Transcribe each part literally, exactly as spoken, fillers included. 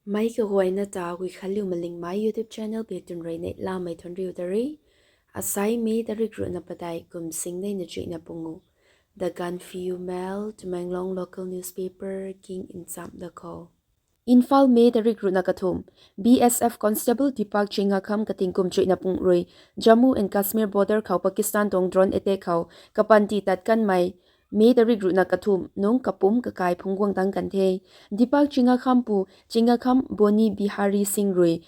Mei kaguayna ta Guikhanliu Malingmei YouTube channel biak tun rui neihlamei thuanc riu ta re. Asai May tarik ruhna padeih kum singneina chuihna pungu. The Gaanphiu Mail, Tamenglong local newspaper king ncham da khou. Imphal, May tarik ruhna kathumh. B S F constable Deepak Chingakham kating kum chuihna pung rui Jammu and Kashmir border khou Pakistan tuang drone attack khou kapanty tat kanmei May tarik ruhna kathumh nungc kapumc kakai phungc guang tang kan the. Deepak Chingakham pu Chingakham Boni Bihari Singh rui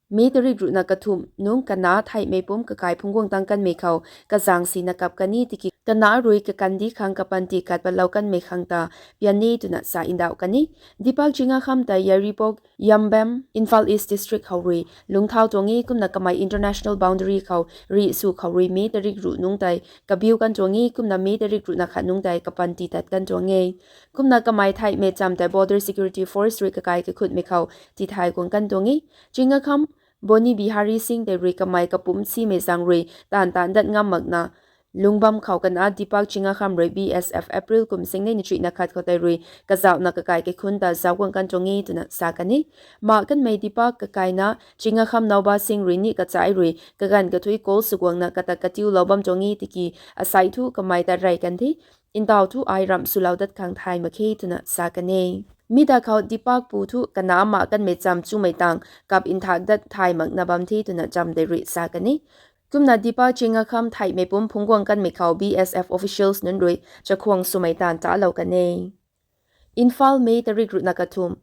May tarik ruhna kathumh nungc kana theihmei pumc kakai phungc guang tang kanmei khou kazang sina kap kan e tiki kana rui kakandih khang kapanty kat patlou kanmei khang ta pian e twna sa ndauh kan e. Deepak Chingakham ta Yairipok Yambem, Imphal East District khou rui lungcthau tuang e, kumna kamei international boundary khou rih sw khou rui May tarik ruh nungc tei kabiu kan tuang e, kumna May tarik ruhna khat nungc tei kapanty tat kan tuang e. Kumna kamei theihmei cham tei Border Security Force rui kakai kakhutmei khou tithay guang kan tuang e. Chingakham Boni Bihari Singh tei rui kamei kapumc simei zaeng rui taanv taanc dat ngam makna lungc bam khou kana Deepak Chingakham rui B S F April kum singneina chuihna khat khou tei rui kazauhna kakai kaikhunc ta zauc guang kan tuang e twna sa kan e. Mak kanmei Deepak kakaina Chingakham Nauba Singh rui ni kachai rui kaganv kathuic call sw guangna katak katiulou bam tuang e tiki asai thu kamei ta rey kan the, ntau thu ai ramh swlou dat khang thay mak khe twna sa kan e. Mi da khou Deepak pu thu kana mak kanmei cham chumei tang kap nthak dat thay makna bam the twna cham tei rui sa kan e. Kumna Deepak Chingakham theihmei pumc phungc guang kanmei khou B S F officials nunc rui chakhwang swmei taanv talou kan e. Imphal, May tarik ruhna kathumh.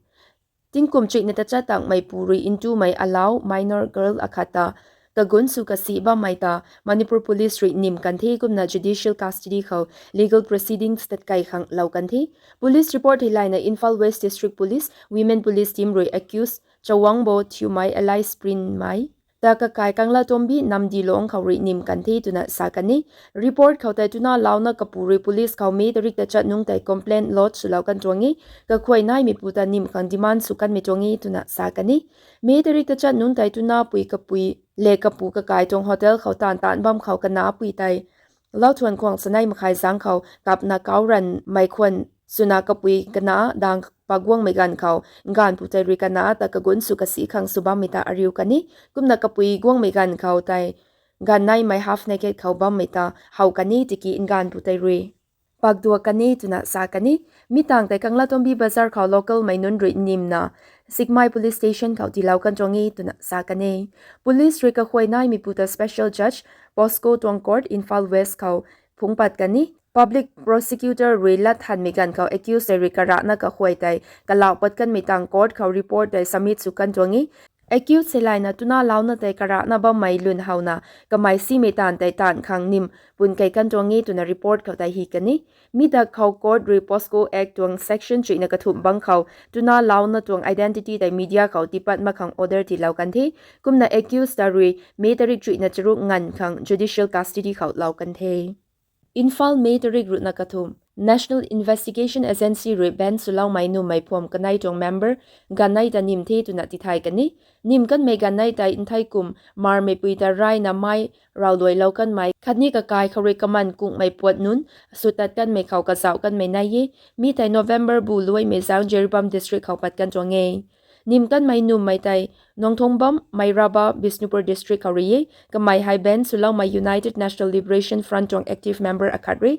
Tingkum chuihna tachat tangmeipu rui ntumei alau minor girl akhat ta kagunc sw kasi bammei ta Manipur Police rui nim kan the, kumna judicial custody khou legal proceedings tatkai khang lou kan the. Police report theilayna Imphal West District Police Women Police Team rui accused Chawangbo Thiumei alias Prinmei ta kakai Kanglatombi Namdi Long khou rui nim kan the twna sa kan e. Report khou tei tuna launa kapu rui police khou May tarik tachat nungc tei complaint lodge swlou kan tuang e. Kakhuay naimeipu ta nim khang demand sw kanmei tuang e twna sa kan e. May tarik tachat nungc tei tuna pui kapui le kapu kakai tuang hotel khou taanv taanc bam khou kana pui tei lauthuan khwang sanei makhai zaeng khou kapna kau ranmei khwan swna kapui kana dang paguangmei ganv khou nganvpu tei rui kana ta kagunc sw kasi khang sw bammei ta ariu kan e. Kumna kapui guangmei ganv khou tei ganv naimei half naked khou bammei ta how kan e tiki nganvpu tei rui pakdua kan e twna sa kan e. Mi tangv tei Kanglatombi Bazar khou localmei nunc rui nimna Sikmai Police Station khou tiilou kan tuang e twna sa kan e. Police rui kakhuay naimeipu ta Special Judge, POCSO tuang court Imphal West khou phungc pat kan e. Public Prosecutor rui lat thanmei ganv khou accused tei rui karahna kakhuay tei kalau pat kanmei tang court khou report tei submit sw kan tuang e. Accused theilayna tuna launa tei karahna bammei lun howna kamei simei taanv tei taanv khang nim pun kei kan tuang e twna report khou tei hi kan e. Mi da khou court rui POCSO Act tuang section chuihna kathumh bang khou tuna launa tuang identity tei media khou tiipat mak khang order tiilou kan the. Kumna accused ta rui May tarik chuihna charuk nganv khang judicial custody khou lou kan the. Imphal, May tarik ruhna kathumh. National Investigation Agency rui ban swloumei nummei phuam kanei tuang member ganvnei ta nim the twna tithay kan e. Nim kanmei ganvnei tei nthei kum marmeipui ta rayna mei ravluailou kanmei khatni kakai khou rui kaman kunghmei puat nunc sw tat kanmei khou kazauh kanmei nai e. Mi tei November bu luaimei zaeng Jiribam District khou pat kan tuang e. Nim kanmei nummei tei Nongthombam, Meirabad, Bishnupur District khou rui e. Kamei hei ban swloumei United National Liberation Front tuang active member akhat rui.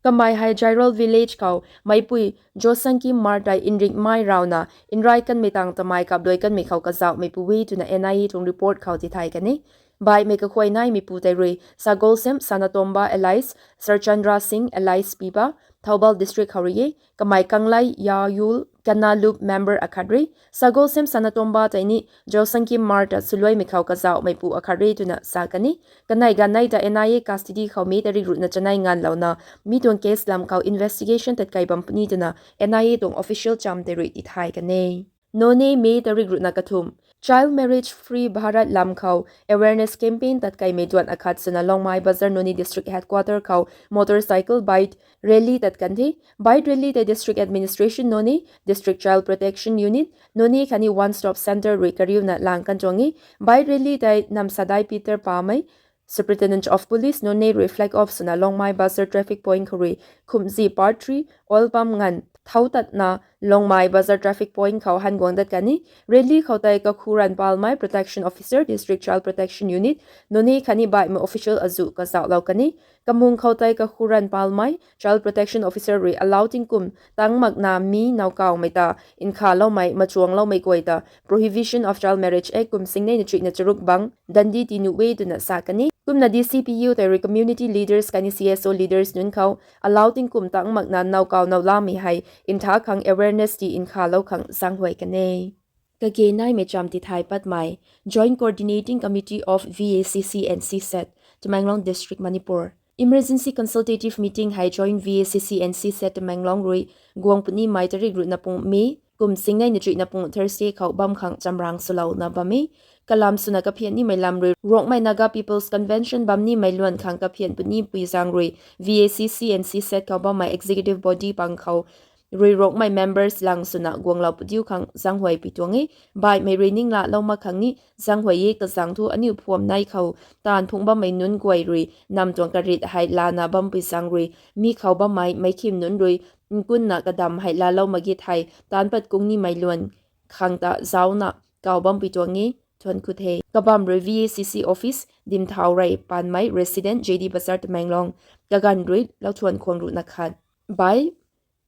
Kamei hei Jairol Village khou meipui Josangki Mar tei nringmei ravna nrai kanmei tang tamei kapdui kanmei khou kazauhmeipu e twna N I A tuang report khou tithay kan e. Baihmei kakhuay naimeipu tei rui Sagolsem Sanatomba alias Sarchandra Singh alias Piba, Thoubal District khou rui e. Kamei Kanglei Yayul Kana Loop member akhat rui. Sagolsem Sanatomba tei ni Josangki Mar ta swluaimei khou kazauhmeipu akhat rui twna sa kan e. Kanei ganvnei ta N I A custody khou May tarik ruhna chanei nganvlouna mi tuang case lam khou investigation tatkei bam puni twna N I A tuang official cham tei rui tithay kan e. Noney, May tarik ruhna kathumh. Child Marriage Free Bharat lam khou awareness campaign tatkeimei duan akhat swna Longmai Bazar Noney District Headquarter khou motorcycle bike rally tat kan the. Bike rally tei District Administration Noney, District Child Protection Unit Noney khatni One Stop Centre rui kariuna lang kan tuang e. Bike rally tei Namsadai Peter Pamei, Superintendent of Police Noney rui flag off swna Longmai Bazar traffic point khou rui Khumzi Part three oil pump nganv thau tatna Longmai Bazar traffic point khou han guang dat kan e. Rally khou tei Kakhuran Palmei, Protection Officer, District Child Protection Unit, Noney khatni baihmei official azuh kazauhlou kan e. Kamung khou tei Kakhuran Palmei, Child Protection Officer rui alau tingkum tangc makna mi nowkawmei ta nkhaloumei machuangloumei guay ta Prohibition of Child Marriage Act kum singnei na chuihna charuk bang dandi tii nuh e twna sa kan e. Kumna D C P U tei rui community leaders khatni C S O leaders nunc khou alau tingkum tangc makna nowkaw nowlamei hei ntha khang awareness tii nkhalou khang zaenghuay kan e. Kage naimei cham tithay patmei, Joint Coordinating Committee of V A C C and C SAT, Tamenglong District, Manipur. Emergency consultative meeting hei Joint V A C C and C SAT Tamenglong rui guang punimei tarik ruhna pung May, kum singnei na chuihna pung Thursday khou bam khang chamrang swlouna bam e. Kalam swna kaphian nimei lam rui Rongmei Naga People's Convention bam nimei luan khang kaphian punipui zaeng rui V A C C and C SAT khou bammei executive body pang khou rui Rongmei members lang swna guanglou pudiu khang zaenghuay pui tuang e. Baihmei rui ninglalou mak khang ni zaenghuay e, kazaeng thu aniu phuam nei khou taanv phungc bammei nunc guay rui nam tuang karit hei lana bampui zaeng rui mi khou bammei meic khim nunc rui nkunna kadam hei laalou mak ge thei taanc pat kung nimei luan khang ta zaucna kaw bampui tuang e, thuan khou the. Kabam rui V A C C office dimthau rey panmei resident J D Bazar Tamenglong, kaganv rui Lauthuan Khuang ruhna khat. By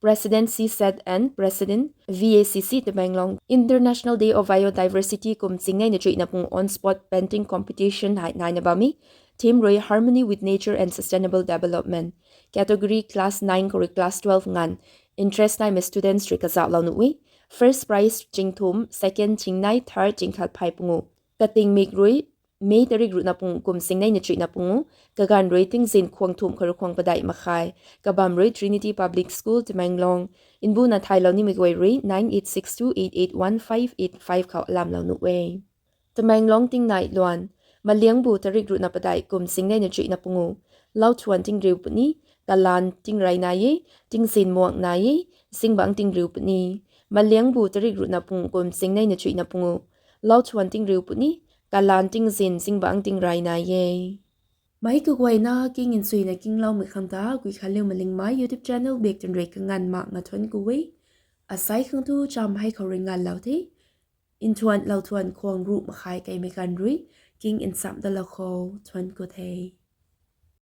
President C SAT and President V A C C Tamenglong. International Day of Biodiversity kum singnei na chuihna pung on spot painting competition hei naina bam e. Theme rui Harmony with Nature and Sustainable Development. Category class nine khou rui class twelve nganv. Interest naimei students rui kazauhlou nuh e. First prize chingthum, second chingnei, third chingkhat phey pungu. Katingmik rui May tarik ruhna pung kum singnei na chuihna pungu. Kaganv rui tingzin khuang thumh kharuk khuang padeih makhai. Kabam rui Trinity Public School Tamenglong. Nbuna thaylou nimei guay rui nine eight six two eight eight one five eight five khou alamlou nuh e. Tamenglong tingnai luan. Maliangbu tarik ruhna padeih kum singnei na chuihna pungu. Lauthuan tingriu puni, kalan tingrey nai e, tingzin muang nai e, zingbangc tingriu puni. Maliangbu tarik ruhna pung kum singnei na chuihna pungu. Lauthuan tingriu puni, kalan tingzin zingbangc tingrey nai e. Meic kaguayna king nchuina kingloumei khang ta Guikhanliu Malingmei YouTube channel bak tan rui kanganv mak nga thuan ku e. Asei khang thu cham hei khou rui nganvlou the. Nthuan Lauthuan Khuang ruh makhai keimei ganv rui king nchamh dalou khou thuan ku the.